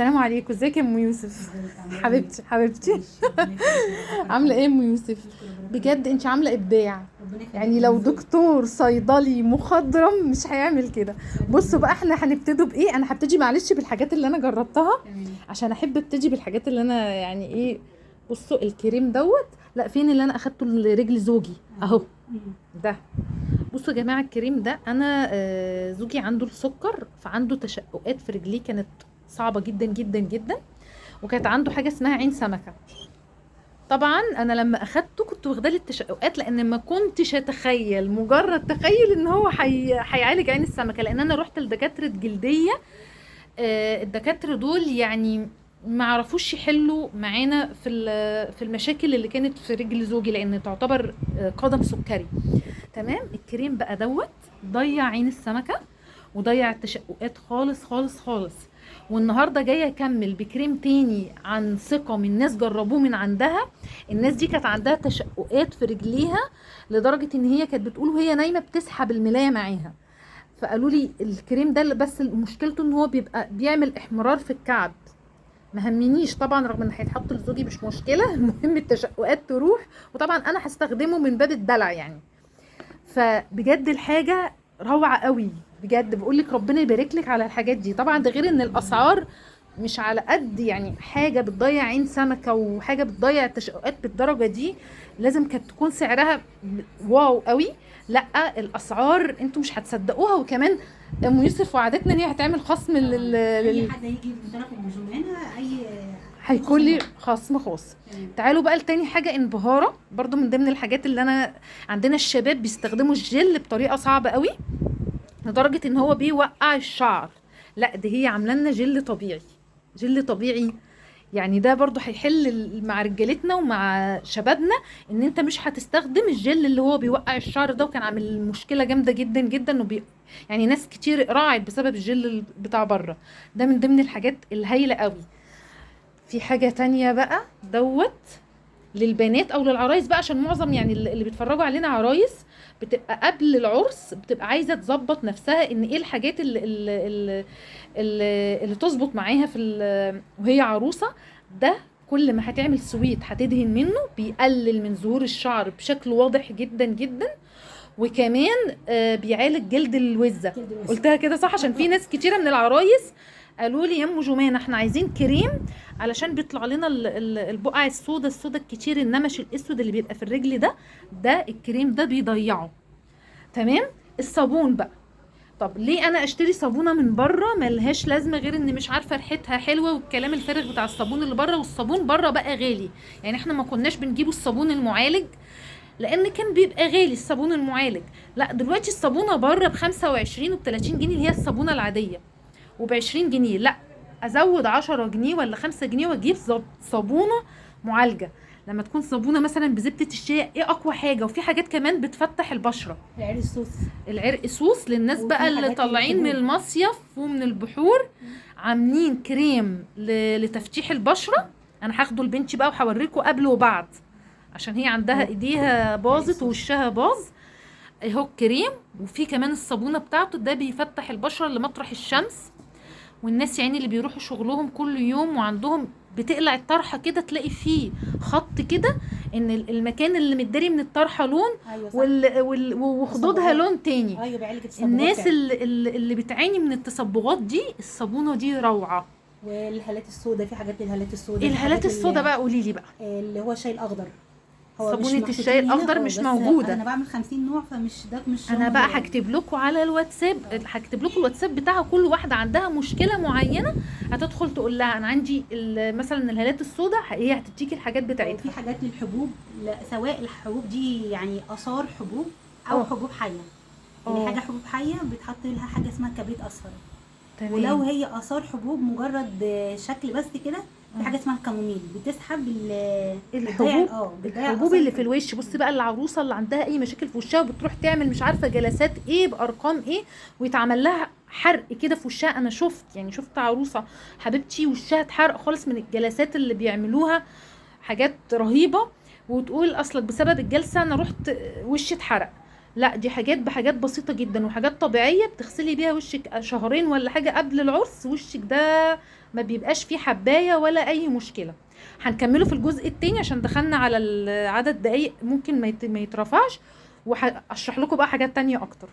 السلام عليكم، ازيك يا ام يوسف؟ حبيبتي حبيبتي عامله ايه يا ام يوسف؟ بجد انت عامله ابداع، يعني لو دكتور صيدلي مخضرم مش هيعمل كده. بصوا بقى احنا هنبتدوا بايه؟ انا هبتدي معلش بالحاجات اللي انا جربتها عشان احب ابتدي بالحاجات اللي انا يعني ايه. بصوا الكريم دوت، لا فين اللي انا اخدته لرجل زوجي اهو ده. بصوا يا جماعة الكريم ده انا زوجي عنده السكر، فعنده تشققات في رجليه كانت صعبة جدا جدا جدا، وكانت عنده حاجة اسمها عين سمكة. طبعا انا لما اخدته كنت واخداه للتشققات، لان ما كنتش اتخيل مجرد تخيل ان هو هيعالج عين السمكة، لان انا رحت لدكاتره جلدية، الدكاترة دول يعني ما عرفوش يحلوا معانا في المشاكل اللي كانت في رجل زوجي، لان تعتبر قدم سكري. تمام. الكريم بقى دوت ضيع عين السمكة وضيع التشققات خالص خالص خالص. والنهارده جاية اكمل بكريم تاني عن ثقة من ناس جربوه من عندها. الناس دي كانت عندها تشققات في رجليها لدرجة ان هي كانت بتقول وهي نايمة بتسحب الملايه معاها، فقالوا لي الكريم ده بس مشكلته ان هو بيبقى بيعمل احمرار في الكعب. ما همنيش طبعا، رغم ان هيتحط لزوجي مش مشكلة، المهم التشققات تروح، وطبعا انا هستخدمه من باب الدلع يعني. فبجد الحاجة روعه قوي بجد، بقول لك ربنا يبارك لك على الحاجات دي. طبعا ده غير ان الاسعار مش على قد يعني، حاجة بتضيع عين سمكة وحاجه بتضيع التشققات بالدرجة دي لازم كانت تكون سعرها واو قوي. لا الاسعار انتوا مش هتصدقوها. وكمان ام يوسف وعدتنا ان هي هتعمل خصم اي حد هيجي من طرف ام جمانه اي هيكون لي خصم خاص. تعالوا بقى لتاني حاجة، انبهاره برضو من ضمن الحاجات اللي انا عندنا الشباب بيستخدموا الجل بطريقة صعبة قوي لدرجة ان هو بيوقع الشعر. لا دي هي عامله لنا جل طبيعي، جل طبيعي يعني ده برضو هيحل مع رجالتنا ومع شبابنا ان انت مش هتستخدم الجل اللي هو بيوقع الشعر ده، وكان عامل مشكلة جامدة جدا جدا، يعني ناس كتير راعت بسبب الجل بتاع بره ده. من ضمن الحاجات الهايله قوي. في حاجة تانية بقى دوت للبنات او للعرايس بقى، عشان معظم يعني اللي بيتفرجوا علينا عرايس بتبقى قبل العرس بتبقى عايزه تظبط نفسها، ان ايه الحاجات اللي اللي اللي, اللي تظبط معاها في وهي عروسه. ده كل ما هتعمل سويت هتدهن منه بيقلل من ظهور الشعر بشكل واضح جدا جدا، وكمان بيعالج جلد الوزه. قلتها كده صح؟ عشان في ناس كتيرة من العرايس قالوا لي يا ام جمانه احنا عايزين كريم علشان بيطلع لنا البقع السوداء السوداء الكتير، النمش الاسود اللي بيبقى في الرجل ده، ده الكريم ده بيضيعه. تمام. الصابون بقى، طب ليه انا اشتري صابونه من بره ملهاش لازمه غير ان مش عارفه ريحتها حلوة والكلام الفارغ بتاع الصابون اللي بره، والصابون بره بقى غالي. يعني احنا ما كناش بنجيبه الصابون المعالج لان كان بيبقى غالي الصابون المعالج. لا دلوقتي الصابونه بره ب 25 وب 30 جنيه اللي هي الصابونه العادية، وب20 جنيه. لا ازود 10 جنيه ولا 5 جنيه واجيب صابونه معالجة. لما تكون صابونه مثلا بزبده الشيا ايه اقوى حاجة. وفي حاجات كمان بتفتح البشرة، العرق السوس، العرق سوس للناس بقى اللي طالعين من المصيف ومن البحور، عاملين كريم لتفتيح البشرة. انا هاخده لبنتي بقى وهوريكم قبل وبعد عشان هي عندها ايديها باظت ووشها باظ. اهو الكريم، وفي كمان الصابونه بتاعته ده بيفتح البشرة لمطرح الشمس، والناس يعني اللي بيروحوا شغلهم كل يوم وعندهم بتقلع الطرحة كده تلاقي فيه خط كده ان المكان اللي متداري من الطرحة لون، أيوة وخدودها لون تاني. ايوه بيعالج التصبغات. الناس اللي بتعاني من التصبغات دي الصابونه دي روعه. والهالات السوداء، في حاجات للهالات السوداء. الهالات السوداء بقى قولي لي بقى، اللي هو الشاي الاخضر. صابونه الشاي الاخضر مش موجودة. انا بعمل 50 نوع فمش ده مش انا بقى هكتب لكم على الواتساب، هكتب لكم الواتساب بتاعها. كل واحدة عندها مشكلة معينة هتدخل تقول لها انا عندي مثلا الهالات السوداء، هي هتديكي الحاجات بتاعتها. في حاجات للحبوب، سواء الحبوب دي يعني اثار حبوب او حبوب حيه. يعني حاجة حبوب حيه بتحط لها حاجة اسمها كبريت اصفر. تمام. ولو هي اثار حبوب مجرد شكل بس كده، في حاجة اسمها الكاموميل بتسحب الحبوب، الحبوب اللي في الوش. بصي بقى العروسة اللي عندها اي مشاكل في وشها وبتروح تعمل مش عارفه جلسات ايه بارقام ايه ويتعمل لها حرق كده في وشها. انا شفت يعني شفت عروسه حبيبتي وشها اتحرق خالص من الجلسات اللي بيعملوها، حاجات رهيبة، وتقول اصلك بسبب الجلسة انا رحت وشي اتحرق. لا دي حاجات بحاجات بسيطة جدا وحاجات طبيعية بتغسلي بيها وشك شهرين ولا حاجة قبل العرس، وشك ده ما بيبقاش فيه حبايه ولا اي مشكلة. هنكمله في الجزء التاني عشان دخلنا على عدد دقايق ممكن ما يترفعش، وهشرح لكم بقى حاجات تانية اكتر.